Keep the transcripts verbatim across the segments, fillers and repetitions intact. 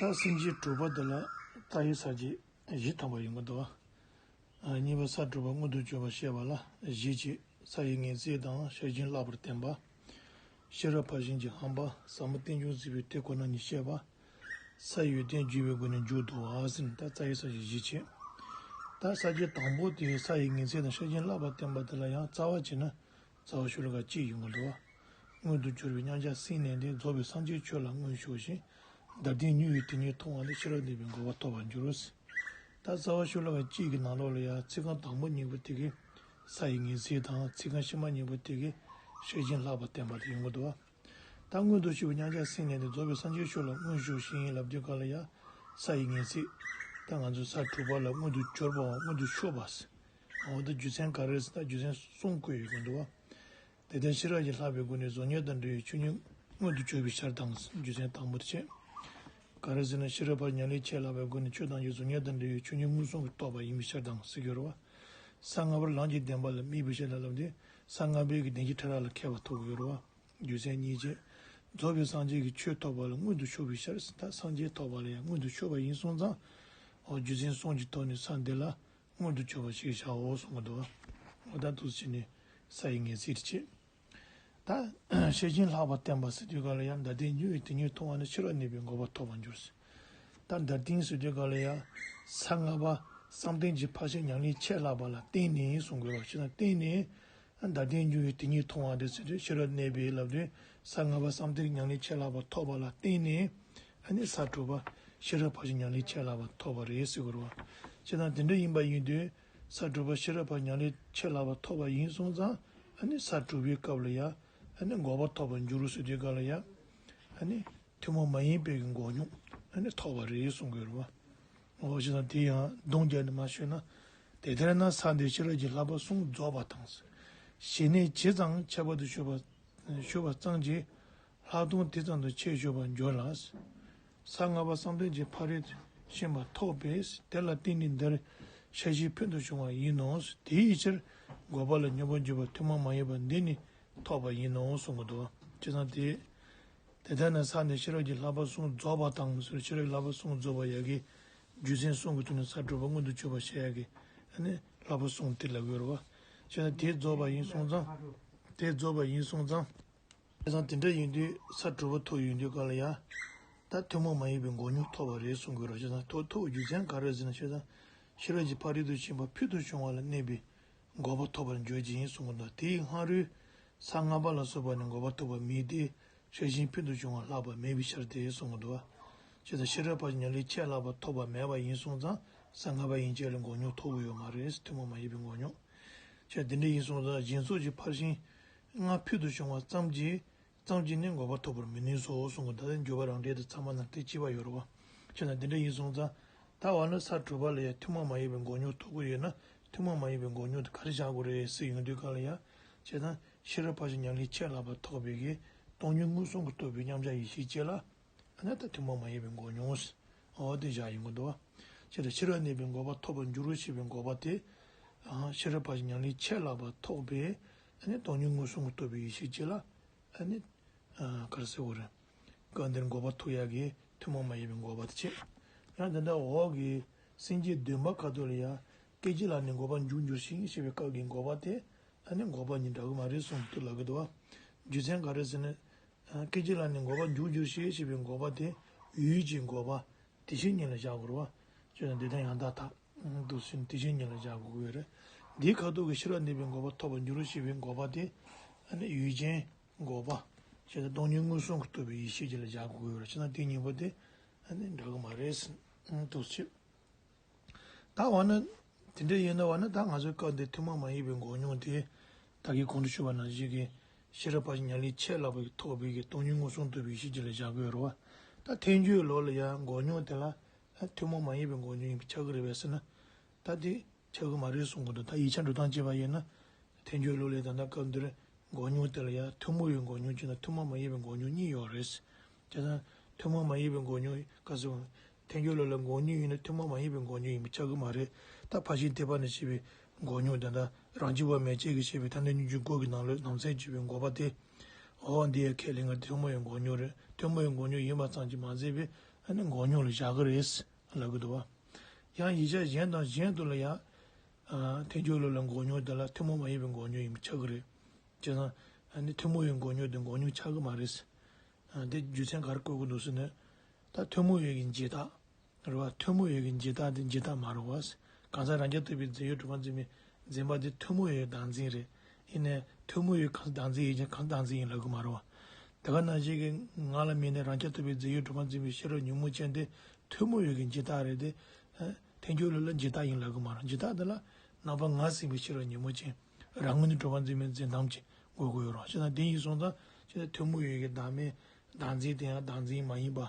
ད་སེམས་བསྐྱེད་དྲུག་པ་འདི་ལ་རྩ་བའི་ས་བཅད་བཞི་ཐམ་པ་ཡོང་གི་འདུག་བ། གཉིས་པ་ས་དྲུག་པ་མངོན་དུ་གྱུར་པ་བཤད་པ་ལ་བཞི་བྱས། ས་ཡི་ངེས་ཚིག་དང་ཤེར་ཕྱིན་བརླག་པར་བསྟན་པ། ཤེས་རབ་ཕར་ཕྱིན་གྱི་ཧམ་པ། ཟབ་མོ་རྟེན་འབྱུང་གཟིགས་པའི་དེ་ཁོ་ན་ཉིད་བཤད་པ། ས་ཡི་ཡོན་ཏན་བརྗོད་པའི་སྒོ་ནས་མཇུག་བསྡུ་བ་ཟེར་ནས་ད་རྩ་བའི་ས་བཅད་བཞི་བྱས། ད་ས་བཅད་དང་པོ་དེ་ས་ཡི་ངེས་ཚིག་དང་ཤེར་ཕྱིན་བརླག་པར་བསྟན་པ་དེ་ལ་ཡང་རྩ་བ་བྱས་ན། རྩ་བ་ཤོ་ལོ་ཀ་གཅིག་ཡོང་གི་འདུག་བ། མངོན་དུ་གྱུར་པའི་མཉམ་གཞག་སེམས་གནས་ཏེ། རྫོགས་པའི་སངས་རྒྱས་ཆོས་ལ་མངོན་ཕྱོགས་ཤིང་། འདིར་བསྟན་མྱུར་བའི་དེ་ཉིད་མཐོང་བ་ནི། ཤེས་རབ་གནས་པས་འགོག་པ་ཐོབ་པར་འགྱུར། ད་རྩ་བ་ཤོ་ལོ་ཀ་གཅིག་གི་ནང་ལོགས་ལ་ཡང་ཚིག་རྐང་དང་པོ་གཉིས་པོ་དེ་གིས་ས་ཡི་ངེས་ཚིག་དང་། ཚིག་རྐང་ཕྱི་མ་གཉིས་པོ་དེ་གིས་ཤེར་ཕྱིན་བརླག་པར་བསྟན་པ་དེ་ཡོང་གི་འདུག་བ། ད་མངོན་དུ་གྱུར་པའི་མཉམ་གཞག་སེམས་གནས་ཏེ། རྫོགས་པའི་སངས་རྒྱས་ཆོས་ལ་མངོན་ཕྱོགས་ཤིང་ལབ་དུས་སྐབས་ལ་ཡང་ས་ཡི་ངེས་ཚིག་ད་ང་ཚོ་ས་དྲུག་པ་ལ་མངོན་དུ་གྱུར་པའམ་མངོན་དུ་ཕྱོགས་པ། འོ་ད་རྒྱུ་མཚན་ག་རེ་ཟེར་ན་རྒྱུ་མཚན་གསུམ་བཀོད་ཡོད་ཀྱི་འདུག་བ། དེ་ལྟར་ཤེས་རབ་ཀྱིས་བསླབ་པའི་སྒོ་ནས་གཟུགས་བརྙན་དང་འདྲ་བའི་ཆོས་ཉིད་མངོན་དུ་གྱུར་པའི་ཕྱིར་དང་། རྒྱུ་མཚན་དང་པོ་དེ་བྱས། ག་རེ་ཟེར་ན་ཤེས་རབ་ཕར་ཕྱིན་ཉམས་ལེན་ཆེད་བསླབ་པའི་སྒོ་ནས་ཆོས་ཐམས་ཅད་གཟུགས་བརྙན་དང་འདྲ་བའི་ཆོས་ཉིད་མངོན་སུམ་གྱིས་རྟོགས་པ་ཡིན་པའི་ཕྱིར་དང་ཟེར་གྱི་ཡོད་རེད་བ། ས་ལྔ་པར་ལམ་གྱི་བདེན་པ་ལ་དམིགས་པའི་ཕྱིར་ལ་ལབ་སྟེ། ས་ལྔ་པའི་གི་བདེན་བཞིའི་ཕྲ་རགས་ལ་མཁས་པ་ཐོབ་ཀྱི་ཡོད་རེད་བ། རྒྱུ་མཚན་གཉིས་བྱས། རྫོགས་པའི་སངས་རྒྱས་ཀྱི་ཆོས་ཐོབ་པ་ལ་མངོན་དུ་ཕྱོགས་པའི་ཕྱིར། ད་སངས་རྒྱས་ཐོབ་པ་ལ་ཡང་མངོན་དུ་ཕྱོགས་པ་ཡིན་སོང་ཙང་། འོ་རྒྱུ་མཚན་གསུམ་གྱི་ཐོག་ནས་ས་འདི་ལ་མངོན་དུ་གྱུར་པ་ཞིག་བྱའོ་གསུང་གི་འདུག་བ། འོ་ད་འདུག་སེ་བྱས་ནས་ས་ཡི་ངེས་ཚིག་དེ་བྱས། ད་ཤེར་ཕྱིན་བརླག་པར་བསྟན་པ་ཟེར་དུས་སྐབས་ལ་ཡང་། འདིར་བསྟན་མྱུར་བའི་དེ་ཉིད་མཐོང་བ་ནི། ཤེས་རབ་གནས་པས་འགོག་པ་ཐོབ་པར་འགྱུར་ཟེར། ད་འདིར་བསྟན་ཟེར་དུས་སྐབས་ལ་ཡང་ས་ལྔ་པ་བསམ་གཏན་གྱི་ཕར་ཕྱིན་ཉམས་ལེན་ཆེད་བསླབ་པ་ལ་བརྟེན་ནས་གསུང་དགོས་པ་ཞིག་དང་། བརྟེན་ནས་འདིར་བསྟན་མྱུར་བའི་དེ་ཉིད་མཐོང་བ་དེ་ཟེར་དུས་ཤེས་རབ་གནས་པས་ལབ་དུས། ས་ལྔ་པ་བསམ་གཏན་ཉམས་ལེན་ཆེད་བསླབ་པ་ཐོབ་པ་ལ་བརྟེན་ནས། ཨ་ནི་ས་དྲུག་པ་ཤེས་རབ་ཕར་ཕྱིན་ཉམས་ལེན་ཆེད་བསླབ་པ་ཐོབ་པ་རེད་ཟེར་དགོས་རེད་བ། བྱས་ཙང་དེ་འདྲ་ཡིན་པ་ཡིན་དུས། ས་དྲུག་པ་ཤེས་རབ་ཕར་ཕྱིན་ཉམས་ལེན་ཆེད་བསླབ་པ་ཐོབ་པ་ཡིན་སོང་ཙང་། ཨ་ནི་ས་དྲུག་པའི་སྐབས་ལ་ཡང་། ཨ་ནི་འགོག་པ་ཐོབ་པར་འགྱུར་ཟེར་དུས་སྐབས་ལ་ཡང་། ཨ་ནི་ཐུན་མོང་མ་ཡིན་པའི་གི་འགོག་སྙོམས་ཨ་ནི་ཐོབ་པ་རེད་གསུང་གི་ཡོད་རེད་བ། འོ་བྱས་ཙང་དེ་ཡང་སྡོམ་རྒྱག་ནས་མར་ཞུས་ན། དེ་ལྟར་ན་ས་འདིར་ཤེས་རབ་ཀྱིས་བསླབ་པ་གསུམ་རྫོགས་པ་དང་། ཞི་གནས་ཇི་ཙམ་ཁྱད་པར་དུ་ཞུགས་པ་ཞུགས་པ་ཙམ་གྱིས། ལྷག་མཐོང་དེ་ཙམ་དུ་ཆེར་ཞུགས་པར་འགྱུར་ལ། ས་ལྔ་པ་བསམ་གཏན་གྱི་ཕ་རོལ་ཕྱིན་པ་ཐོབ་པས། དེ་ལ་བརྟེན་ནས་འདིར་ཤེར་ཕྱིན་ཕུལ་དུ་བྱུང་བ་ཡིན་ནོ། དེའི་ཕྱིར་འགོག་པ་ལ་སྙོམས་པར་འཇུག་པ་ཐུན་མོང་མ་ཡིན་པ་འདི་ནི་ཐོབ་པ་ཡིན་ནོ་གསུང་གི་འདུག། བྱས་ཙང་དེ། དེ་ལྟར་ན་ས་འདིར་ཤེས་རབ་ཀྱིས་བསླབ་པ་གསུམ་རྫོགས་པ་དང་ཟེར། ཤེས་རབ་ཀྱིས་བསླབ་པ་གསུམ་རྫོགས་པ་ཡ་གི་རྒྱུ་མཚན་གསུམ་གྱི་ཐོག་ནས་ས་དྲུག་པ་མངོན་དུ་གྱུར་པ་བཤད་ཡ་གི་ཨ་ནི་བསླབ་པ་གསུམ་དེ་ལབ་ཀྱི་ཡོད་རེད་བ། བྱས་ན་དེ་རྫོགས་པ་ཡིན་སོང་ཙང་། དེ་རྫོགས་པ་ཡིན་སོང་ཙང་། བྱས་ཙང་དེ་འདྲ་ཡིན་དུས་ས་དྲུག་པ་ཐོབ་ཡོང་དུས་སྐབས་ལ་ཡ། ད་ཐུན་མོང་མ་ཡིན་པའི་འགོག་སྙོམས་ཐོབ་པ་རེད་གསུང་གི་ཡོད་རེད། བྱས་ཙང་ཐོབ་ཐོབ་རྒྱུ་མཚན་ག་རེ་ཟེར་ན། བྱས་ཙང་ཤེས་རབ་ཀྱི་ཕ་རོལ་ཏུ་ཕྱིན་པ་ཕུལ་དུ་བྱུང་བ་ལ་གནས་པའི་འགོག་པ་ཐོབ་པར་འགྱུར་གྱི་ཡིན་གསུང་གི་འདུག། དེའི་སྔ་རོལ་ས་ལྔ་པ་ལ་སོགས་པ་ནི་འགོག་པ་ཐོབ་པ་མེད་དེ། ཤེར་ཕྱིན་ཕུལ་དུ་བྱུང་བ་ལྷག་པ་མེད་པའི་ཕྱིར་ཏེ་གསུང་གི་འདུག། བྱས་ཙང་ཤེས་རབ་ཕར་ཕྱིན་ཉམས་ལེན་ཆེད་བསླབ་པ་ཐོབ་པ་མེད་པ་ཡིན་སོང་ཙང་། ས་ལྔ་པ་ཡན་ཆད་ལ་འགོག་སྙོམས་ཐོབ་ཀྱི་ཡོད་མ་རེད། ཐུན་མོང་མ་ཡིན་པའི་འགོག་སྙོམས། བྱས་དེ་འདྲ་ཡིན་སོང་ཙང་། གཞན་ཚོགས་ཀྱི་ཕར་ཕྱིན་ལྔ་ཕུལ་དུ་བྱུང་བ་ཙམ་གྱིས། ཙམ་གྱིས་ནི་འགོག་པ་ཐོབ་པར་མི་ནུས་སོ་གསུང་གི། ད་ལྟ་འཇུག་པ་རང་འགྲེལ་དུ་ཚང་མ་ནང་དེ་གཅིག་པ་ཡོད་རེད་བ། བྱས་ན་དེ་འདྲ་ཡིན་སོང་ཙང་། ད་འོ་ན་ས་དྲུག་པ་ལ་ཡང་ཐུན་མོང་མ་ཡིན་པའི་འགོག་སྙོམས་ཐོབ་ཀྱི་ཡོད་ན། ཐུན་མོང་མ་ཡིན་པའི་འགོག་སྙོམས་དེ་ག་རེ་བཞག་དགོས་རེད་ཟེར་ཡོང་དུས་སྐབས་ལ་ཡ། བྱས་ཙང་ཤེས་རབ་ཕར་ཕྱིན་ཉམས་ལེན་ཆེད་བསླབ་པ་ཐོབ་པའི་གི་སྟོང་ཉིད་མངོན་སུམ་གྱིས་རྟོགས་པའི་མཉམ་གཞག་ཡེ་ཤེས་སྐྱེ་ལ། ཨ་ནི་ད་ཐུན་མོང་མ་ཡིན་པའི་འགོག་སྙོམས། འོ་དེ་བཞག་ཡོང་གི་འདུག་བ། བྱས་ཙང་ཤེས་རབ་གནས་པས་འགོག་པ་ཐོབ་པར་འགྱུར་རོ་ཞེས་པའི་འགོག་པ་དེ། ཨ་ཤེས་རབ་ཕར་ཕྱིན་ཉམས་ལེན་ཆེད་བསླབ་པ་ཐོབ་པས། ཨ་ནི་སྟོང་ཉིད་མངོན་སུམ་གྱིས་རྟོགས་པའི་ཡེ་ཤེས་སྐྱེ་ལ། ཨ་ནི། ཨ་ག་རེ་ཟེར་དགོས་རེད། སྐབས་འདིར་འགོག་པ་ཐོབ་ཡག་གི་ཐུན་མོང་མ་ཡིན་པའི་འགོག་པ་དེ་བྱས། ཡང་དེ་འདྲ་འོག་གི་སེམས་བསྐྱེད་བདུན་པ་ཁ་ཐུག་ལ་ཡང་སྐད་ཅིག་ལ་ནི་འགོག་པ་འཇུག་འགྱུར་ཞིང་ཞེས་པའི་སྐབས་ཀྱི་འགོག་པ་དེ། ཨ་ནི་འགོག་པ་གཉིས་འདྲ་གི་མ་རེད་གསུངས་འདུག་ལབ་ཀྱི་འདུག་བ། རྒྱུ་མཚན་ག་རེ་ཟེར་ན། ཨ་སྐད་ཅིག་ལ་ནི་འགོག་པ་འཇུག་འགྱུར་ཞིང་ཞེས་པའི་འགོག་པ་དེ་ཡུལ་གྱི་འགོག་པ་དེ་བཞིན་ཉིད་ལ་བཞག་དགོས་རེད་བ། བྱས་ན་འདི་དང་ཡང་དག་མཐའ། འདུག་ཟེར་ནས་དེ་བཞིན་ཉིད་ལ་བཞག་དགོས་ཀྱི་ཡོད་རེད། འདིའི་ཁ་ཐུག་གི་ཤེས་རབ་གནས་པས་འགོག་པ་ཐོབ་པར་འགྱུར་རོ་ཞེས་པའི་འགོག་པ་དེ། ཨ་ནི་ཡུལ་ཅན་འགོག་པ། བྱས་ཙང་སྟོང་ཉིད་མངོན་སུམ་གྱིས་རྟོགས་པའི་ཡེ་ཤེས་ཅིག་ལ་བཞག་དགོས་ཀྱི་ཡོད་རེད། བྱས་ན་དེ་གཉིས་པོ་དེ་ཨ་ནི་འདྲ་གི་མ་རེད་ཟེར་འདུག་ཟེར། ད་འོ་ན། དེ་འདྲ་ཡིན་ན་འོ་ན་ད་ང་ཚོའི་སྐབས་འདིར་ཐུན་མོང་མ་ཡིན་པའི་འགོག་སྙོམས་དེ། ད་གིན་གོང་དུ་ཞུས་པ་ནང་བཞིན་གྱི་ཤེས་རབ་ཕར་ཕྱིན་ཉམས་ལེན་ཆེད་བསླབ་པ་གིས་ཐོབ་པའི་གི་སྟོང་ཉིད་མངོན་སུམ་རྟོགས་པའི་ཡེ་ཤེས་ཅིག་ལ་བཞག་གི་ཡོད་རེད་བ། ད་ཐལ་འགྱུར་ལུགས་ལ་ཡང་འགོག་སྙོམས་དེ་ལ་ཐུན་མོང་མ་ཡིན་པའི་འགོག་སྙོམས་ཡིན་པས་ཁྱབ་ཀྱི་རེད་པས་ཟེར་ན། ད་དེ་ཁྱབ་ཀྱི་མ་རེད་གསུང་གི་འདུག། ད་ཡིག་ཆ་འགྲོ་སྟངས་བྱས་པ་ཡིན་ན། ཐལ་འགྱུར་ལུགས་ལ་ད་ལྟ་སྐབས་འདིར་འགོག་སྙོམས་དེ་ལ་ཡང་ཐུན་མོང་བའི་འགོག་སྙོམས་བྱས་ན་ཐུན་མོང་མ་ཡིན་པའི་འགོག་སྙོམས་གཉིས་ཡོད་རེད། བྱས་ཙང་ཐུན་མོང་མ་ཡིན་པའི་འགོག་སྙོམས་ག་ཟེར་བ། ཐལ་འགྱུར་ལུགས་ལ་འགོག་སྙོམས་ཡིན་ན་ཐུན་མོང་མ་ཡིན་པའི་འགོག་སྙོམས་ཡིན་པས་ཁྱབ་ཀྱི་མ་རེད། ད་ཕར་ཕྱིན་ཐེག་པ་ནས་བཤད་པའི་འགོག་སྙོམས་དེ་འདྲ་རང་རྒྱུད་པ་མན་ཆད་ཀྱིས་བཤད་པའི་ཐ་དད་སྙོམས་འཇུག་དགུ་གི་ནང་ལོགས་ནང་གསེས་བྱས་པའི་འགོག་པ་དེ། འོ་འདི་ཡང་ཁས་ལེན་གྱི་ཐུན་མོང་བའི་འགོག་སྙོམས་རེད། ཐུན་མོང་བའི་འགོག་སྙོམས་ཡིན་པ་ཙམ་གྱིས་མ་ཟད་པའི་ ཨ་ནི་འགོག་སྙོམས་ལ་བཞག་གི་རེད་ལབ་གི་འདུག་བ། ཡང་ཡིག་ཆ་གཞན་དང་གཞན་དུ་ལ་ཡང་། ཨ། ཐལ་འགྱུར་ལུགས་ལ་འགོག་སྙོམས་དེ་ལ་ཐུན་མོང་མ་ཡིན་པའི་འགོག་སྙོམས་ཡིན་པ་ཆགས་ཀྱི་རེད། བྱས་ཙང་ཨ་ནི་ཐུན་མོང་བའི་འགོག་སྙོམས་དེ་འགོག་སྙོམས་ཆགས་ཀྱི་མ་རེད། ཨ། དེ་རྒྱུ་མཚན་ག་རེ་བཀོད་ཀྱི་འདུག་ཟེར་ན། ད་ཐུན་མོང་བའི་གི་འཇིག་ལྟ། རེད་བ། ཐུན་མོང་བའི་གི་འཇིག་ལྟ་དེ་འཇིག་ལྟ་མ་རེད་བ། གང་ཟག་རང་རྐྱ་ཐུབ་པའི་རྫས་ཡོད་གྲུབ་པ་འཛིན་པའི་འཛིན་པ་དེ་ཐུན་མོང་བའི་བདག་འཛིན་རེད། ཡིན་ནའི་ཐུན་མོང་བའི་གང་ཟག་བདག་འཛིན་ཡིན་ཀྱང་གང་ཟག་བདག་འཛིན་ཡིན་ལབ་གི་མ་རེད་བ། དེ་ག་ནང་བཞིན་གྱི་ང་ལ་དམིགས་ནས་རང་རྐྱ་ཐུབ་པའི་རྫས་ཡོད་གྲུབ་པ་འཛིན་པའི་ཤེས་རབ་ཉོན་མོངས་ཅན་དེ་ཐུན་མོང་བའི་གི་འཇིག་ལྟ་རེད་དེ། ཨ། ཐལ་འགྱུར་ལུགས་ལ་འཇིག་ལྟ་ཡིན་ལབ་གི་མ་རེད། འཇིག་ལྟ་དེ་ལ་རྣམ་པ་ངར་སེམས་པའི་ཤེས་རབ་ཉོན་མོངས་ཅན། རང་ངོས་ནས་གྲུབ་པ་འཛིན་པའི་འཛིན་སྟངས་ཅིག་དགོས་ཀྱི་ཡོད་རེད། བྱས་ཙང་དེ་ཡིན་སོང་ཙང་བྱས་ཙང་ཐུན་མོང་བའི་གི་བདག་མེད་བདག་འཛིན་དེ་ཡང་བདག་འཛིན་མ་ཡིན་པ།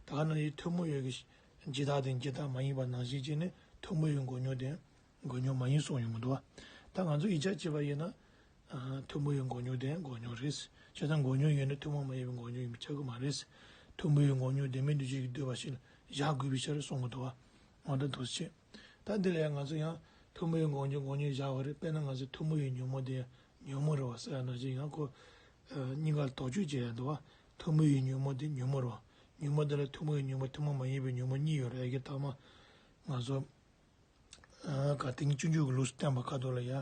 དེ་ག་ནང་བཞིན་ཐུན་མོང་བའི་གི་འཇིག་ལྟ་དེ་འཇིག་ལྟ་མ་ཡིན་པ་ནང་བཞིན་བྱས་ནས་ཐུན་མོང་བའི་འགོག་སྙོམས་དེ་འགོག་སྙོམས་མ་ཡིན་གསུངས་ཡོང་གི་འདུག་བ། ད་ང་ཚོ་ཡིག་ཆ་བྱས་པ་ཡིན་ན། ཨ། ཐུན་མོང་བའི་འགོག་སྙོམས་དེ་འགོག་སྙོམས་རེད། བྱས་ཙང་འགོག་སྙོམས་ཡོད་ན་ཐུན་མོང་མ་ཡིན་པའི་འགོག་སྙོམས་ཡིན་པ་ཆགས་ཀྱི་མ་རེད། ཐུན་མོང་བའི་འགོག་སྙོམས་དེ་མིན་འདུ་བྱེད་ཀྱིས་བསྡུས་པ་ཞིག་ལ་བཞག་དགོས་པའི་ཕྱིར་གསུངས་ཀྱི་འདུག་བ། འོ་ད་འདུག་སེ་བྱས། ད་འདི་ལ་ཡང་ང་ཚོ་ཡང་ཐུན་མོང་བའི་འགོག་སྙོམས་འགོག་སྙོམས་བཞག་པ་རེད། དཔེར་ན་ང་ཚོ་ཐུན་མོང་བའི་ཉོན་མོངས་དེ་ཉོན་མོངས་རེད་བ་ཟེར་ཡ་ནང་བཞིན་ཡང་ཁོ། ཨ། གཉིས་ཀ་ལ་དོགས་གཅོད་བྱེད་ཡ་འདུག་བ། ཐུན་མོང་བའི་ཉོན་མོངས་དེ་ཉོན་མོངས་རེད་བ། ཉོན་མོངས་དེ་ལ་ཐུན་མོང་བའི་ཉོན་མོངས་ཐུན་མོང་མ་ཡིན་པའི་ཉོན་མོངས་གཉིས་ཡོད་རེད། ཨེ་གི་ཐ་མ་ང་ཚོ། ཨ། ག་ཏིང་སྤྱོད་འཇུག་གི་ལུགས་སུ་བསྟན་པ་ཁ་ཐོག་ལ་ཡ།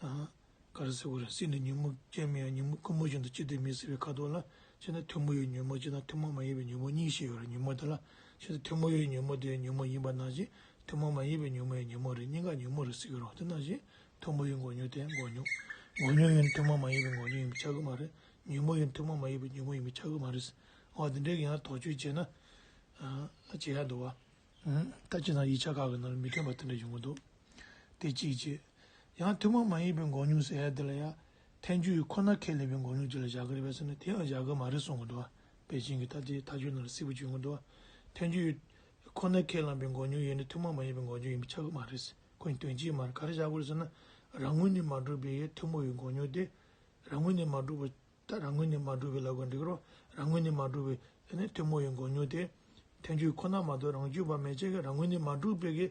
ཨ། ག་རེ་ཟེར་དགོས་རེད། སྲིད་ནི་ཉོན་མོངས་ཅན་མིན་ཡང་། ཉོན་མོངས་ཀུན་རྨོངས་བཞིན་དུ་ཅི་སྟེ་མེད་ཟེར་བའི་ཁ་ཐོག་ལ། བྱས་ན་ཐུན་མོང་བའི་ཉོན་མོངས་བྱས་ན་ཐུན་མོང་མ་ཡིན་པའི་ཉོན་མོངས་གཉིས་ཤིག་ཡོད་རེད། ཉོན་མོངས་དེ་ལ། བྱས་ན་ཐུན་མོང་བའི་ཉོན་མོངས་དེ་ཉོན་མོངས་ཡིན་པ་ནང་བཞིན་ཐུན་མོང་མ་ཡིན་པའི་ཉོན་མོངས་ཡང་ཉོན་མོངས་རེད། གཉིས་ཀ་ཉོན་མོངས་རེད་ཟེར་གྱི་རེད། དེ་ནང་བཞིན་ཐུན་མོང་བའི་འགོག་སྙོམས་དེ་འགོག་སྙོམས། འགོག་སྙོམས་ཡིན་ན་ཐུན་མོང་མ་ཡིན་པའི་འགོག་སྙོམས་ཡིན་པ་ཆགས་ཀྱི་མ་རེད། ཉོན་མོངས་ཡིན་ན་ཐུན་མོང་མ་ཡིན་པའི་ཉོན་མོངས་ཡིན་པ་ཆགས་ཀྱི་མ་རེད། འོ་དེ་འདྲའི་ཡང་དོགས་གཅོད་བྱས་ན། ཨ། བྱེད་ཡ་འདུག་བ། ད་ཅི་ན་ཡིག་ཆ་ཁག་གི་ནང་ལ་མི་མཐུན་པ་དེ་འདྲ་ཡོང་གི་འདུག་དེ་གཅིག་བྱས། ཡང་ཐུན་མོང་མ་ཡིན་པའི་འགོག་སྙོམས་ཟེར་ཡ་དེ་ལ་ཡང་ཐལ་འགྱུར་ཁོ་ན་ཁས་ལེན་པའི་འགོག་སྙོམས་ཅིག་ལ་བཞག་གི་རེད་པས་ཟེར་ན། དེ་ཡང་བཞག་གི་མ་རེད་གསུང་གི་འདུག་བ། པཎ་ཆེན་གྱིས་ད་དེ་ཐལ་འགྱུར་ནང་ལ་གསལ་པོ་བརྗོད་གི་འདུག་བ། ཐལ་འགྱུར་ཁོ་ན་ཁས་བླངས་པའི་འགོག་སྙོམས་ཡིན་ན་ཐུན་མོང་མ་ཡིན་པའི་འགོག་སྙོམས་ཡིན་པ་ཆགས་གི་མ་རེད། ཁོ་ཡི་དོན་གཅིག་མ་རེད། ག་རེ་བཞག་དགོས་རེད་ཟེར་ན། རང་ངོས་ནས་མ་གྲུབ་པའི་ཐུན་མོང་བའི་འགོག་སྙོམས་དེ། རང་ངོས་ནས་མ་གྲུབ་པ། ད་རང་ངོས་ནས་མ་གྲུབ་པའི་ལབ་དགོས་འགྲིག་རོ། རང་ངོས་ནས་མ་གྲུབ་པའི་ཨ་ནི་ཐུན་མོང་བའི་འགོག་སྙོམས་དེ། ཐལ་འགྱུར་ཁོ་ན་མ་གཏོགས་རང་རྒྱུད་པ་མན་ཆད་ཀྱིས་རང་ངོས་ནས་མ་གྲུབ་པའི་གི་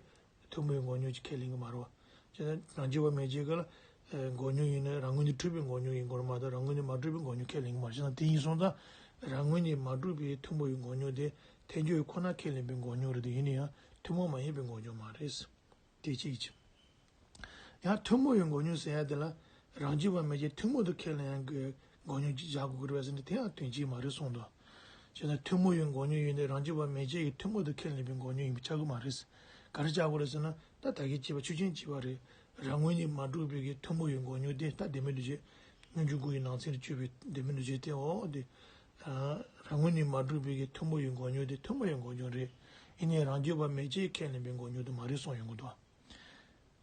ཐུན་མོང་བའི་འགོག་སྙོམས་ཅིག་ཁས་ལེན་གྱི་མ་རེད་བ། བྱས་ན་རང་རྒྱུད་པ་མན་ཆད་ཀྱིས་ལ། ཨེ། འགོག་སྙོམས་ཡིན་ན་རང་ངོས་ནས་གྲུབ་པའི་འགོག་སྙོམས་ཡིན་དགོས་རེད་མ་གཏོགས་རང་ངོས་ནས་མ་གྲུབ་པའི་འགོག་སྙོམས་ཁས་ལེན་གྱི་མ་རེད། བྱས་ན་དེ་ཡིན་སོང་ཙང་། རང་ངོས་ནས་མ་གྲུབ་པའི་ཐུན་མོང་བའི་འགོག་སྙོམས་དེ་ཐལ་འགྱུར་ཁོ་ན་ཁས་ལེན་པའི་འགོག་སྙོམས་རེད་དེ། ཡིན་ན་ཡང་ཐུན་མོང་མ་ཡིན་པའི་འགོག་སྙོམས་མ་རེད། དེ་གཅིག་བྱས། ཡང་ཐུན་མོང་བའི་འགོག་སྙོམས་ཟེར་ཡ་དེ་ལ་རང་རྒྱུད་པ་མན་ཆད་ཐུན་མོང་དུ་ཁས་ལེན་ཡག་གི་འགོག་སྙོམས་ཅིག་བཞག་དགོས་ཀྱི་རེད་པས་ཟེར་ན། དེ་ཡང་དོན་གཅིག་མ་རེད་གསུངས་འདུག་བྱས་ན་ཐུན་མོང་བའི་འགོག་སྙོམས་ཡིན་ཏེ་རང་རྒྱུད་པ་མན་ཆད་ཀྱིས་ཐུན་མོང་དུ་ཁས་ལེན་པའི་འགོག་སྙོམས་ཡིན་པ་ཆགས་ཀྱི་མ་རེད། ག་རེ་ཆགས་དགོས་རེད་ཟེར་ན། ད་ད་གིན་བྱས་པ་ཆོས་ཅན་བྱས་པ་རེད། རང་ངོས་ནས་མ་གྲུབ་པའི་གི་ཐུན་མོང་བའི་འགོག་སྙོམས་དེ། ད་ལྡན་མིན་འདུ་བྱེད། སྙོམས་འཇུག་དགུ་ཡི་ནང་ཚན་དུ་གྱུར་པའི་ལྡན་མིན་འདུ་བྱེད་དེ། འོ་དེ། རང་ངོས་ནས་མ་གྲུབ་པའི་གི་ཐུན་མོང་བའི་འགོག་སྙོམས་དེ་ཐུན་མོང་བའི་འགོག་སྙོམས་རེད། ཡིན་ནའི་རང་རྒྱུད་པ་མན་ཆད་ཁས་ལེན་པའི་འགོག་སྙོམས་དེ་མ་རེད་གསུངས་ཡོང་གི་འདུག་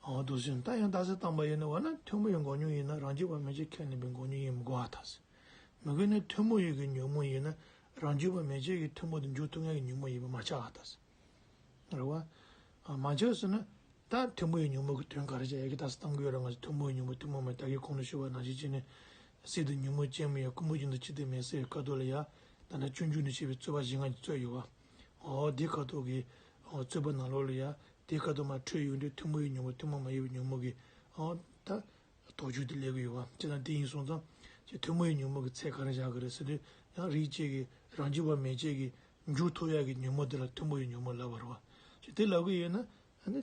འོ་འདུག་སེ། ད་ཡང་རྟགས་གསལ་བཏང་པ་ཡིན་ན། འོ་ན་ཐུན་མོང་བའི་འགོག་སྙོམས་ཡིན་ན་རང་རྒྱུད་པ་མན་ཆད་ཁས་ལེན་པའི་འགོག་སྙོམས་ཡིན་མི་དགོས་པ་ད་ཟེར། མི་དགོས་ན་ཐུན་མོང་བའི་གི་ཉོན་མོངས་ཡིན་ན་རང་རྒྱུད་པ་མན་ཆད་ཀྱིས་ཐུན་མོང་དུ་འཇུག་ཐུབ་མཁན་གྱི་ཉོན་མོངས་ཡིན་པ་མ་ཆགས་པ་ད་ཟེར། རེད་བ། ཨ། མ་ཆགས་ཟེར་ན། ད་ཐུན་མོང་བའི་ཉོན་མོངས་ཀྱི་དོན་ག་རེ་བྱས་ཡ་གི་རྟགས་གསལ་བཏང་གི་ཡོད་རེད། ང་ཚོ་ཐུན་མོང་བའི་ཉོན་མོངས་ཐུན་མོང་མ་ཡིན། ད་གིན་གོང་དུ་ཞུས་པ་ནང་བཞིན་བྱས་ནས། སྲིད་དུ་ཉོན་མོངས་ཅན་མིན་ཡང་། ཀུན་རྨོངས་བཞིན་དུ་ཅི་སྟེ་མེད་ཟེར་བའི་ཁ་ཐོག་ལ་ཡ། ད་ལྟ་སྤྱོད་འཇུག་ནས་བཤད་པའི་རྩོད་པ་བཞི་ལྔ་གི་རྩོད་ཡོད་བ། འོ་དེའི་ཁ་ཐོག་གི། འོ་རྩོད་པ་ནང་ལོགས་ལ་ཡ། དེའི་ཁ་ཐོག་མར་འཕྲོས་ཡོང་དུས་ཐུན་མོང་བའི་ཉོན་མོངས་ཐུན་མོང་མ་ཡིན་པའི་ཉོན་མོངས་ཀྱི། འོ་ད། དོགས་གཅོད་དེ་སླེབས་ཀྱི་ཡོད་པ། བྱས་ཙང་དེ་ཡིན་སོང་ཙང་། ཅིག་ཐུན་མོང་བའི་ཉོན་མོངས་ཀྱི་ཚད་ག་རེ་བཞག་གི་རེད་ཟེར་དུས། ཡང་རིགས་གཅིག་གིས་རང་རྒྱུད་པ་མན་ཆད་ཀྱིས་འཇུག་ཐུབ་ཡག་གི་ཉོན་མོངས་དེ་ལ་ཐུན་མོང་བའི་ཉོན་མོངས་ལབ་པ་རེད་བ། ཅིག་དེ་ལབ་ཀྱི་ཡོད་ན། ཨ་ནི།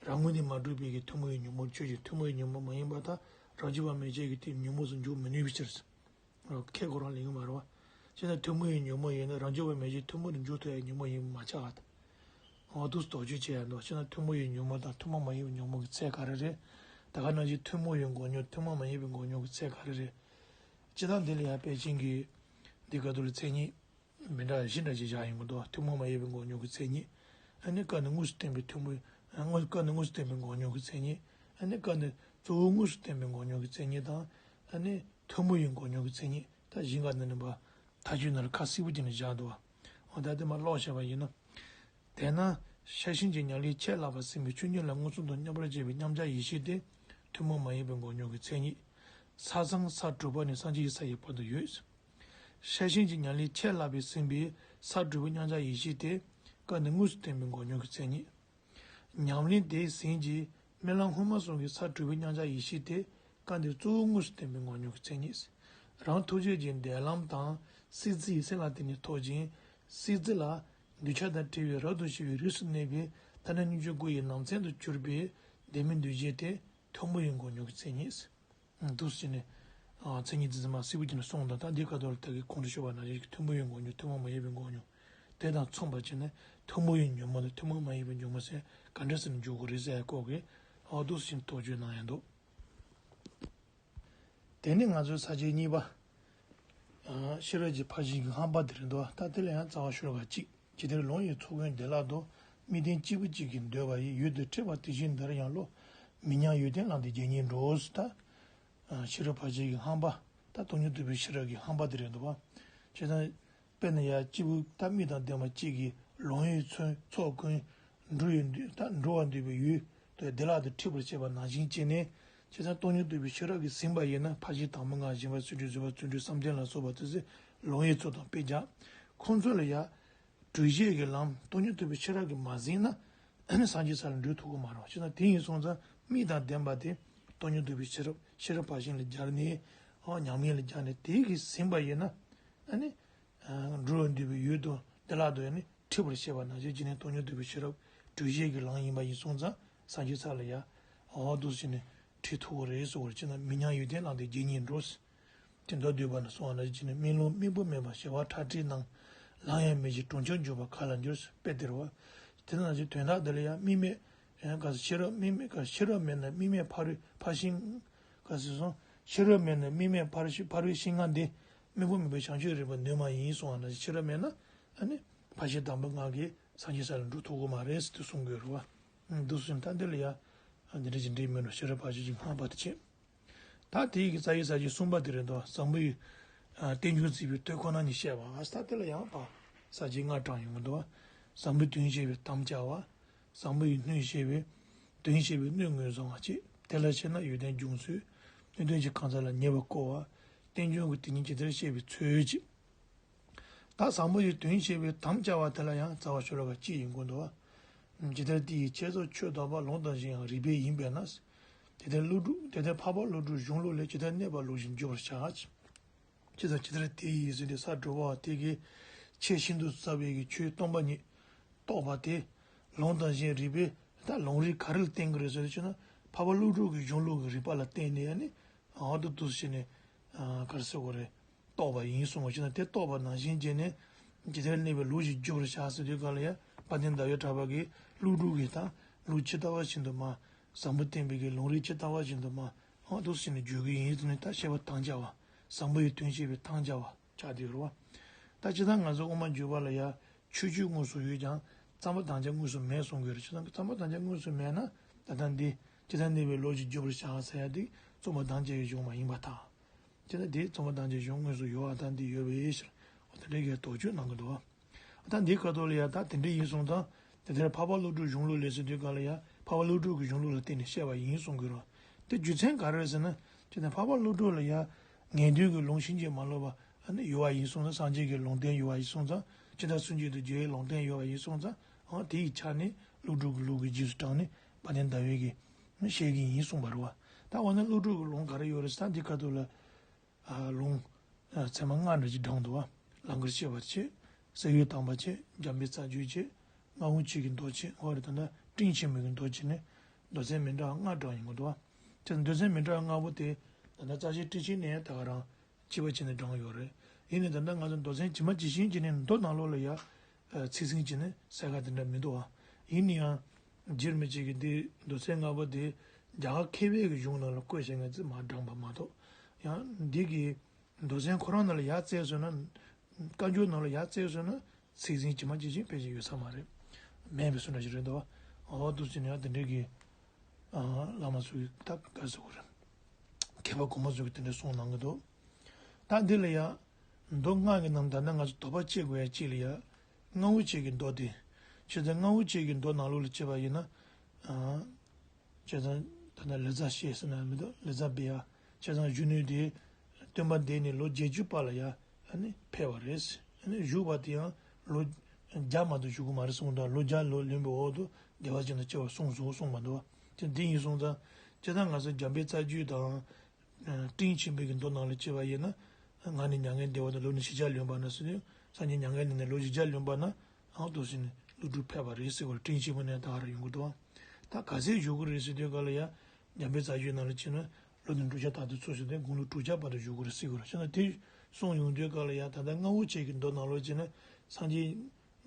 རང་ངོས་ནས་མ་གྲུབ་པའི་གི་ཐུན་མོང་བའི་ཉོན་མོངས་ཆོས་ཅན། ཐུན་མོང་བའི་ཉོན་མོངས་མ་ཡིན་པ་དང་རང་རྒྱུད་པ་མན་ཆད་ཀྱིས་དེ་ཉོན་མོངས་སུ་འཇུག་མི་ནུས་པའི་ཕྱིར། ཁས་ཁོ་རང་ལེན་གྱི་མ་རེད་བ། བྱས་ན་ཐུན་མོང་བའི་ཉོན་མོངས་ཡིན་ན་རང་རྒྱུད་པ་མན་ཆད་ཐུན་མོང་དུ་འཇུག་ཐུབ་ཡག་ཉོན་མོངས་ཡིན་པ་མ་ཆགས་པ་དང་། འོ་འདུག་སེ་དོགས་གཅོད་བྱེད་ཡ་འདུག་བྱས་ན་ཐུན་མོང་བའི་ཉོན་མོངས་དང་ཐུན་མོང་མ་ཡིན་པའི་ཉོན་མོངས་ཀྱི་ཚད་ག་རེ་རེད། ད་ག་ནང་བཞིན་ཐུན་མོང་བའི་འགོག་སྙོམས་ཐུན་མོང་མ་ཡིན་པའི་འགོག་སྙོམས་ཀྱི་ཚད་ག་རེ་རེད། སྤྱིར་བཏང་འདི་ལ་ཡང་པཎ་ཆེན་གྱིས་འདི་ག་དུ་ལ་མཚན་ཉིད་མི་འདྲ་བཞི་འདྲ་ཞིག་བཞག་ཡོང་གི་འདུག་ཐུན་མོང་མ་ཡིན་པའི་འགོག་སྙོམས་ཀྱི་མཚན་ཉིད། ཨ་ནི་སྐབས་འདིར་དངོས་སུ་བསྟན་པའི་ཐུན་མོང་། ཨ། དངོས། སྐབས་འདིར་དངོས་སུ་བསྟན་པའི་འགོག་སྙོམས་ཀྱི་མཚན་ཉིད། ཨ་ནི་སྐབས་འདིར་གཙོ་བོ་དངོས་སུ་བསྟན་པའི་འགོག་སྙོམས་ཀྱི་མཚན་ཉིད་དང་། ཨ་ནི་ཐུན་མོང་བའི་འགོག་སྙོམས་ཀྱི་མཚན་ཉིད། ད་བཞི་ག་འདི་ནི་པ། ཐལ་འགྱུར་ནང་ལ་ཁ་གསལ་པོ་བྱས་ནས་བཞག་འདུག་བ། འོ་ད་དེ་མར་ཀློག་བྱས་པ་ཡིན་ན། དེས་ན་ཤེར་ཕྱིན་གྱི་ཉམས་ལེན་ཆེས་ལྷག་པར་ཟིན་པའི་ཆོས་ཉིད་ལ་མངོན་སུམ་དུ་མཉམ་པར་བཞག་པའི་མཉམ་གཞག་ཡེ་ཤེས་དེ་ཐུན་མོང་མ་ཡིན་པའི་འགོག་སྙོམས་ཀྱི་མཚན་ཉིད། ས་མཚམས་ས་དྲུག་པ་ནས་སངས་རྒྱས་ཀྱི་ས་ཡི་བར་དུ་ཡོད། ཤེར་ཕྱིན་གྱི་ཉམས་ལེན་ཆེས་ལྷག་པར་ཟིན་པའི་ས་དྲུག་པའི་མཉམ་གཞག་ཡེ་ཤེས་དེ་སྐབས་འདིར་དངོས་སུ་བསྟན་པའི་འགོག་སྙོམས་ཀྱི་མཚན་ཉིད། ཉམས་ལེན་དེས་ཟིན་རྗེས་རྨི་ལམ་སྔོན་མ་གསུམ་གྱི་ས་དྲུག་པའི་མཉམ་གཞག་ཡེ་ཤེས་དེ་སྐབས་འདིར་གཙོ་བོ་དངོས་སུ་བསྟན་པའི་འགོག་སྙོམས་ཀྱི་མཚན་ཉིད། རང་ཐུགས་རྗེ་ཅན་བདེ་ལམ་དང་སྲིད་རྩེའི་སེམས་ལ་བརྟེན་ནས་ཐོབ་ཅིང་། སྲིད་རྩེ་ལ་ གདུལ་བྱ་དང་བྲལ་བའི་རབ་ཏུ་ཞི་བའི་རིགས་སུ་གནས་པའི་ལྟར་སྣང་སྙོམས་འཇུག་དགུ་ཡི་ནང་ཚན་དུ་གྱུར་པའི་བདེན་མེད་འདུ་བྱེད་དེ་ཐུན་མོང་བའི་མགོ་མཇུག་གི་མཚན་ཉིད། འདུག་སེ་བྱས་ནས། ཨ། མཚན་ཉིད་འདི་ཚང་མ་གསལ་པོ་བྱས་ནས་གསུངས་དང་། ད་འདི་ཁ་ཐོག་ལ་ད་གིན་གོང་དུ་ཞུས་པ་ནང་བཞིན་གྱི་ཐུན་མོང་བའི་མགོ་མཇུག་ཐུན་མོང་མ་ཡིན་པའི་མགོ་མཇུག་དེ་དང་མཚུངས་པར་བྱས་ནས་ཐུན་མོང་བའི་ཉོན་མོངས་དང་ཐུན་མོང་མ་ཡིན་པའི་ཉོན་མོངས་ཟེར་ག་འདྲ་ཟེར་ནས་འཇུག་དགོས་རེད་ཟེར་ཡ་སྐོར་གྱི། ཨ། འདུག་སེ་བྱས་ནས་དོགས་གཅོད་གནང་ཡ་འདུག་དེ་ནས་ང་ཚོའི་ས་བཅད་གཉིས་པ། ཨ། ཤེས་རབ་ཀྱི་ཕར་ཕྱིན་གྱི་རྣམ་པ་དེ་རེད་འདུག་ད་དེ་ལ་ཡང་རྩ་བ་ཤོ་ལོ་ཀ་གཅིག་ཇི་ལྟར་ལོང་བའི་ཚོགས་ཀུན་བདེ་བླག་ཏུ། དམིགས་རྟེན་གཅིག་པུ་གཅིག་གིས་འདོད་པ་ཡི། ཡུལ་དུ་འཁྲིད་པ་དེ་བཞིན་འདིར་ཡང་བློ། མི་མཉམ་ཡུལ་བརྟེན་བླངས་ཏེ་རྒྱལ་ཉིད་འགྲོ། ད། ཨ། ཤེས་རབ་ཕར་ཕྱིན་གྱི་རྣམ་པ། ད་སྟོང་ཉིད་རྟོགས་པའི་ཤེས་རབ་ཀྱི་རྣམ་པ་དེ་རེད་འདུག་པ། བྱས་ཙང་། དཔེར་ན་ཡང་སྐྱེས་བུ་དང་དམིགས་དང་ལྡན་པ་གཅིག་གིས་ལོང་བའི་ཚོགས་ཚོགས་ཀུན། འགྲོ་བའི་འདོད་ད་འགྲོ་བར་འདོད་པའི་ཡུལ་དུ་བདེ་བླག་ཏུ་འཁྲིད་པར་བྱེད་པ་ནང་བཞིན་བྱས་ནས། བྱས་ཙང་སྟོང་ཉིད་རྟོགས་པའི་ཤེས་རབ་ཀྱིས་ཟིན་པ་ཡིན་ན། ཕར་ཕྱིན་དང་པོ་ལྔ་སྦྱིན་པ་སུ་འདྲའི་བཟོད་པ་བརྩོན་འགྲུས་བསམ་གཏན་ལ་སོགས་པ་དེ་ཚོ་ལོང་བའི་ཚོགས་དང་དཔེ་བྱ། ཁོང་ཚོ་ལ་ཡང་འགྲུལ་བཞེད་ཀྱི་ལམ་སྟོང་ཉིད་རྟོགས་པའི་ཤེས་རབ་ཀྱིས་མ་ཟིན་ན། ཨ་ནི་སངས་རྒྱས་ས་ལ་འགྲོ་ཐུབ་ཀྱི་མ་རེད། བྱས་ཙང་དེ་ཡིན་སོང་ཙང་དམིགས་དང་ལྡན་པ་དེ་སྟོང་ཉིད་རྟོགས་པའི་ཤེས་རབ་ཤེས་རབ་ཕར་ཕྱིན་ལ་སྦྱར་ནས། ཨ། ཉམས་ལེན་ལ་སྦྱར་ནས་དེ་གིས་ཟིན་པ་ཡིན་ན། ཨ་ནི། ཨ། འགྲོ་བར་འདོད་པའི་ཡུལ་དུ་བདེ་བླག་ཏུ་ཡང་ནི་འཁྲིད་པར་བྱེད་པ་ནང་བཞིན་བྱས་ནས་སྟོང་ཉིད་རྟོགས་པའི་ཤེས་རབ་འགྲུལ་བཞེད་ཀྱི་ལམ་ཡིན་པ་ཡིན་སོང་ཙང་། སངས་རྒྱས་ས་ལ་ཡང་འོ་འདུག་སེ་བྱས་ནས་འཁྲིད་ཐུབ་ཀྱི་རེད་ཟེར་བ་རེད། བྱས་ན་མི་མཉམ་ཡུལ་བརྟེན་བླངས་ཏེ་རྒྱལ་ཉིད་འགྲོ། དེ་མདོ་སྡུད་པ་ན་གསུངས་པ་ནང་བཞིན་བྱས་ནས། སྨོན་ལམ་དམིགས་བུ་མེད་པར་བྱ་བ་ཁྲ་ཁྲིག་རྣམས། ལམ་ཡང་མི་བྱེད་གྲོང་ཁྱེར་འཇུག་པ་ག་ལ་འགྱུར། དཔེ་དེ་རེད་པ། དེ་ནང་བཞིན་དོན་དག་འདི་ལ་ཡང་དམིགས་མེད། ཡང་ག་ཟེར། ཤེས་རབ་དམིགས་མེད་ག་ཤེས་རབ་མེད་ན་དམིགས་མེད་ཕ་རོལ་ཕར་ཕྱིན། ག་ཟེར་སོང་། ཤེས་རབ་མེད་ན་དམིགས་མེད་ཕ་རོལ་ཕ་རོལ་ཕྱིན་ལྔ་འདི། སྨོན་ལམ་དམིགས་བུ་མེད་པའི་བྱང་ཆུབ་རིག་པ་ནུས་མ་ཡིན་གསུངས་པ་ནང་བཞིན། ཤེས་རབ་མེད་ན་ཨ་ནི་ཕར་ཕྱིན་དང་པོ་ལྔ་གིས་སངས་རྒྱས་ས་ལ་འགྲོ་ཐུབ་ཀྱི་མ་རེད་ཟེར་དུ་གསུང་གི་ཡོད་རེད་པ། འདུག་སེ་བྱས་ནས་ད་འདི་ལ་ཡང་འདི་འདྲ་ཞིག་འགྲིག་མིན་འགྲོ། ཤེས་རབ་ཕར་ཕྱིན་གྱི་རྣམ་པ་དེ་བྱས། ད་དེའི་གི་རྩ་བའི་ས་བཅད་གསུམ་པ་དེ་རེད་འདུག་བཟང་པོའི། ཨ། རྟེན་འབྱུང་བརྩིས་པའི་དོན་ཁོ་ན་ཉིད་བཤད་པ། ད་དེ་ལ་ཡང་ཕར་ས་བཅད་ལྔ་དྲངས་ཡོང་གི་འདུག་བཟང་པོའི་དོན་བཤད་པའི་དམ་བཅའ་བ། བཟང་པོ་ཡི་སྣོད་བཤད་པའི། དོན་བཤད་པའི་སྣོད་ངོས་བཟུང་བ་བཅས། དེ་ལ་ཤེས་ན་ཡོན་ཏན་འབྱུང་ཚུལ། སྣོད་ལྡན་གྱི་གང་ཟག་ལ་ཉེ་བར་བསྐོར་བ། རྟེན་འབྱུང་གི་དེ་ཉིད་ཇི་ལྟར་བཤད་པའི་ཚུལ་བཅས། ད་བཟང་པོ་ཡི་དོན་བཤད་པའི་དམ་བཅའ་བ་དེ་ལ་ཡང་རྩ་བ་ཤོ་ལོ་ཀ་གཅིག་ཡིན་དགོས་འདུག་ཇི་ལྟར་དེ་ཡི་བྱས་རྗེས་ཆོས་བདག་པོ། ལུང་དང་གཞན་ཡང་རིགས་པས་ཡིན་པས་ན། དེ་ལྟར་ཀླུ་སྒྲུབ། དེ་ལྟར་འཕགས་པ་ཀླུ་སྒྲུབ་གཞུང་ལུགས་ལས་ཇི་ལྟར་གནས་པ་ལུགས་བཞིན་བརྗོད་པར་བྱ། ཇི་ལྟར་ཇི་ལྟར་དེ་ཡི་ཟེར་ཏེ་ས་དྲོ་པོ་དེ་གའི་ཆེས་ཤིན་ཏུ་ཟབ་པའི་གི་ཆོས་སྟོང་པ་ཉིད་རྟོགས་པ་དེ། ལུང་དང་གཞན་རིགས་པས། ད་ལུང་རིགས་ག་རེ་ལ་བརྟེན་གྱི་རེད་ཟེར་ཞུས་ན། འཕགས་པ་ཀླུ་སྒྲུབ་ཀྱི་གཞུང་ལུགས་ཀྱི་རིགས་པ་ལ་བརྟེན་ནས་ཨ་ནི། འོ་འདུག་སེ་བྱས་ནས། ཨ། ག་རེ་ཟེར་དགོས་རེད། རྟོགས་པ་ཡིན་གསུངས་པ་ཞིག་ན། དེ་རྟོགས་པ་ནང་བཞིན་བྱས་ནས་ཇི་ལྟར་གནས་པའི་ལུགས་བཞིན་བརྗོད་པར་བྱ་ཟེར་དུས་སྒང་ལ་ཡང་དཔལ་ལྡན་ཟླ་བའི་གྲགས་པ་གིས་ཀླུ་སྒྲུབ་ཀྱི་ད་ལུགས་ཇི་ལྟ་བ་བཞིན་དུ་མར་བཟང་པོ་བསྟན་པའི་གི་ལུང་རིགས་ཇི་ལྟ་བ་བཞིན་དུ་མར་འོ་འདུག་སེ་བྱས་ནས་བརྗོད་ཀྱི་ཡིན་ཟེར་ནས། ད་བཤད་པ་དམ་བཅའ་བ། བཟང་པོ་ཡི་དོན་བཤད་པའི་དམ་བཅའ་བ་ཆགས་བསྡད་ཡོད་རེད་པ། ད་ཇི་ལྟར་ང་ཚོ་དབུ་མ་འཇུག་པ་ལ་ཡང་ཆོས་སྤྱོད་དངོས་སུ་ཡོད་ཀྱང་རྩོམ་པ་དམ་བཅའ་དངོས་སུ་མེད་གསུང་གི་ཡོད་རེད། ཇི་ལྟར་རྩོམ་པ་དམ་བཅའ་དངོས་སུ་མེད་ན་ད་ལྟ་འདི་ཇི་ལྟར་གནས་པའི་ལུགས་བཞིན་བརྗོད་པར་བྱ་ཟེར་ཡ་འདི་རྩོམ་པ་དམ་བཅའ་ཡི་གཞུང་མ་ཡིན་པར་ཐལ། དེ་ལ་དེའི་རྩོམ་པ་དང་བཅས་གཞུང་དངོས་སུ་ཡོད་པ་དང་འདི་ཡོད་པའི་ཕྱིར། འོ་དེ་འདྲའི་གི་དོགས་གཅོད་གནང་གི་འདུག་ད་འདིའི་ཁ་ཐོག་ལ་ཡང་ད་དེ་འདྲ་ཡིན་སོང་ཙང་། དེ་ལྟར་འཕགས་པ་ཀླུ་སྒྲུབ་གཞུང་ལུགས་ལས་ཟེར་དུས་སྒང་ལ་ཡང་འཕགས་པ་ཀླུ་སྒྲུབ་ཀྱི་གཞུང་ལུགས་ལ་བརྟེན་ནས་བཤད་པ་ཡིན་གསུང་གི་རེད། དེ་རྒྱུ་མཚན་ག་རེ་རེད་ཟེར་ན། དེ་ནི་འཕགས་པ་ཀླུ་སྒྲུབ་ལ་ཡང་ངེས་དོན་གྱི་ལུང་ཕྱིན་ཅི་མ་ལོག་པ་ཨ་ནི་ཡོད་པ་ཡིན་སོང་ཙང་། སངས་རྒྱས་ཀྱི་ལུང་བསྟན་ཡོད་པ་ཡིན་སོང་ཙང་། ཇི་ལྟར་སུན་འབྱིན་དུ་རྒྱལ་བའི་ལུང་བསྟན་ཡོད་པ་ཡིན་སོང་ཙང་། འོ་དེ་ཡི་ཆ་ནས་ཀླུ་སྒྲུབ་ཀྱི་ལུགས་ཀྱི་རྗེས་སུ་འབྲངས་ནས་དཔལ་ལྡན་ཟླ་བས་ཀྱིས་བཤད་ཀྱི་ཡིན་གསུངས་པ་རེད་པ། ད་འོ་ན་ཀླུ་སྒྲུབ་ཀྱི་ལུང་ག་རེ་ཡོད་རེད་ཟེར་ན། འདི་ཁ་ཐོག་ལ། ཨ། ལུང་། ཨ། ཚད་མ་ལྔ་འདྲ་ཅིག་བགྲངས་འདུག་པ། ལང་ཀར་གཤེགས་པ་བྱས། གསེར་འོད་དམ་པ་བྱས། འཇམ་དཔལ་རྩ་རྒྱུད་བྱས། རྔ་བོ་ཆེ་གི་མདོ་བྱས། འོ་རེད། ད་ལྟ་སྤྲིན་ཆེན་པོའི་གི་མདོ་བྱས་ནས་མདོ་ཚན་མི་འདྲ་བ་ལྔ་བགྲངས་ཡོང་གི་འདུག་པ། དེ་མདོ་ཚན་མི་འདྲ་བ་ལྔ་པོ་དེ་ད་ལྟ་རྩ་ཤེ་སྤྲིན་ཆེན་ནས་ད་ག་རང་གཅིག་པ་བྱས་ནས་བགྲངས་ཡོད་རེད། ཡིན་ནའི་ད་ལྟ་ང་ཚོ་མདོ་ཚན་ཇི་མ་ཇི་བཞིན་བྱས་ནས་མདོ་ནང་ལོགས་ལ་ཡ། ཨ། ཚིག་ཟིན་བྱས་ནས་གསལ་ཁ་དེ་འདྲ་མི་འདུག་པ། ཡིན་ན་ཡང་། རྗེ་རིན་པོ་ཆེ་གིས་འདི་མདོ་ཚན་ལྔ་པོ་དེ་རྒྱ་གར་མཁས་པའི་གི་གཞུང་ནང་ལ་བཀོད་བཞག་མཁན་ཚོས་མར་བགྲངས་པ་མ་གཏོགས། ཡང་འདི་གི་མདོ་ཚན་ཁོ་རང་ནང་ལ་ཡར་བཙལ་སོང་ན། བཀའ་འགྱུར་ནང་ལ་ཡར་བཙལ་སོང་ན་ཚིག་ཟིན་ཇི་མ་ཇི་བཞིན་ཕལ་ཆེར་ཡོད་ས་མ་རེད། མེད་པའི་བཟོ་འདྲ་ཞིག་རེད་འདུག་པ། འོ་འདུག་སེ་བྱས་ནས་ཡང་དེ་འདྲའི་གི། ཨ། བླ་མ་ཚོ་གིས་ད་ག་རེ་ཟེར་དགོས་རེད། མཁས་པ་གོང་མ་ཚོ་གིས་དེ་འདྲ་གསུངས་གནང་གི་འདུག་ད་འདི་ལ་ཡང་། མདོ་ལྔ་གི་ནང་ད་ལྟ་ང་ཚོ་དོགས་པ་བྱེད་དགོས་ཡ་གཅིག་ལ་ཡ། རྔ་བོ་ཆེ་གི་མདོ་དེ། བྱས་ཙང་རྔ་བོ་ཆེ་གི་མདོ་ནང་ལོགས་ལ་བྱས་པ་ཡིན་ན། ཨ། བྱས་ཙང་ད་ལྟ་ལེ་ཙ་བྱས་ཟེར་ན་མི་འདུག་ལེ་ཙ་བྱས་ཡ། བྱས་ཙང་གཞོན་ནུ་དེ་སྟོན་པ་འདས་ནས་ལོ་བརྒྱད་ཅུ་པ་ལ་ཡ། ཨ་ནི་ཕེབས་པ་རེད། ཨ་ནི་བཞུགས་པ་དེ་ཡང་ལོ་བརྒྱ་མ་གཏོགས་བཞུགས་ཀྱི་མ་རེད་གསུངས་འདུག་ལོ་བརྒྱ་ལོན་པའི་འོག་ཏུ་བདེ་བ་ཅན་དུ་སྐྱེ་བར་གསུངས་སོ་གསུངས་པ་འདུག་དེ་འདི་ཡིན་སོང་ཙང་། སྤྱིར་བཏང་ང་ཚོ་འཇམ་དཔལ་རྩ་རྒྱུད་དང་། ཨ། སྤྲིན་ཆེན་པོའི་གི་མདོ་ནང་ལ་བྱས་པ་ཡིན་ན། ང་ནི་མྱ་ངན་འདས་པ་དང་ལོ་ནི་བཞི་བརྒྱ་ལོན་པ་ན་ཟེར་དུས། སངས་རྒྱས་མྱ་ངན་འདས་ནས་ལོ་བཞི་བརྒྱ་ལོན་པ་ན། ཨང་དུ་ཟིན་ནས་ཀླུ་སྒྲུབ་ཕེབས་པ་རེད་ཟེར་བ་རེད། སྤྲིན་ཆེན་པོ་ནས་ད་ག་རེ་ཡོང་གི་འདུག་ད་ག་ཚད་བཞུགས་ཀྱི་རེད་ཟེར་དུས་སྐབས་ལ་ཡ། འཇམ་དཔལ་རྩ་རྒྱུད་ནང་ལ་བྱས་ན་ལོ་ནི་འབྲུག་ཆ་ད་དུ་ཚོ་ཞིག་དེ་དགུང་ལོ་དྲུག་བརྒྱ་བར་དུ་བཞུགས་ཀྱི་རེད་ཟེར་གྱི་རེད། བྱས་ན་དེ་གསུངས་ཡོང་དུས་སྐབས་ལ་ཡ། ད་ལྟ་རྔ་བོ་ཆེ་གི་མདོ་ནང་ལོགས་བྱས་ན་སངས་རྒྱས་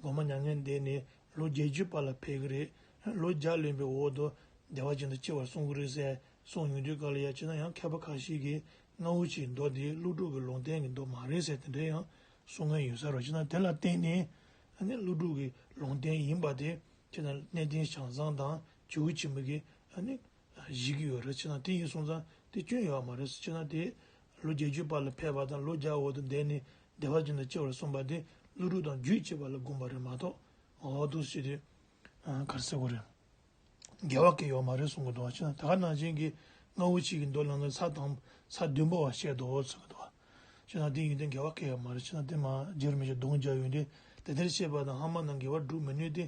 གོང་མ་མྱ་ངན་འདས་ནས་ལོ་བརྒྱད་ཅུ་པ་ལ་ཕེབས་ཀྱི་རེད། ལོ་བརྒྱ་ལོན་པའི་འོག་ཏུ་བདེ་བ་ཅན་དུ་སྐྱེ་བར་གསུང་གི་རེད་ཟེར་གསུངས་ཡོང་དུས་སྐབས་ལ་ཡ། བྱས་ན་ཡང་མཁས་པ་ཁ་ཤས་ཀྱིས་རྔ་བོ་ཆེའི་མདོ་དེ་ཀླུ་སྒྲུབ་ཀྱི་ལུང་བསྟན་གྱི་མདོ་མ་རེད་ཟེར་དེ་འདྲ་ཡང་གསུང་མཁན་ཡོད་ས་རེད། བྱས་ན་དེ་ལ་བརྟེན་ནས་ཨ་ནི་ཀླུ་སྒྲུབ་ཀྱི་ལུང་བསྟན་ཡིན་པ་དེ། བྱས་ན་གནས་བརྟན་བྱང་བཟང་དང་ཇོ་བོ་ཆེན་པོ་གིས་ཨ་ནི་བཞེད་ཀྱི་ཡོད་རེད། བྱས་ན་དེ་ཡིན་སོང་ཙང་དེ་སྐྱོན་ཡོད་མ་རེད། བྱས་ན་དེ་ལོ་བརྒྱད་ཅུ་པ་ལ་ཕེབས་པ་དང་ལོ་བརྒྱ་འོག་ཏུ་འདས་ནས་བདེ་བ་ཅན་དུ་སྐྱེ་བར་གསུངས་པ་དེ་ཀླུ་སྒྲུབ་དང་རྒྱུད་གཅིག་པ་ལ་དགོངས་པ་རེད་མ་གཏོགས། འོག་ཏུ་ཞེས་དེ་ག་རེ་ཟེར་དགོས་རེད། འགལ་བ་གང་ཡང་ཡོད་མ་རེད་གསུང་གི་འདུག་བ། བྱས་ན་ད་ག་ནང་བཞིན་གྱི་རྔ་བོ་ཆེ་གི་མདོ་ལ་ནི་ས་དང་ས་བདུན་པོ་བ་བཤད་དོ་གསུང་གི་འདུག་བ། བྱས་ན་དེ་ཡིན་དུས་འགལ་བ་གང་ཡང་ཡོད་མ་རེད། བྱས་ན་དེ་མ་རྗེ་རིན་པོ་ཆེ་གདོང་རྒྱག་ཡོང་དུས་དེ་ལྟར་བཤད་པ་དང་སྔ་མ་དང་འགལ་བ་སྒྲུབ་མི་ནུས་ཏེ།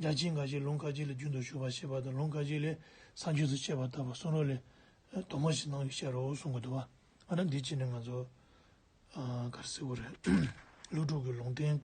རྒྱ་ཆེན་འགའ་ཞིག་ལུང་ཁ་ཅིག་ལས་རྒྱུན་དུ་ཞུགས་པ་བཤད་པ་དང་ལུང་ཁ་ཅིག་ལས་ས་བཅུ་ཚོ་བཤད་པ་ལྟ་བུ་གསུང་རབ་ལས་དོགས་པ་ཞིག་སྣང་ཡོད་བཤད་རོགས་གསུང་གི་འདུག་བ། ཨ་ནི་འདི་བྱས་ནས་ང་ཚོ་ག་རེ་ཟེར་དགོས་རེད། ཀླུ་སྒྲུབ་ཀྱི་ལུང་བསྟན་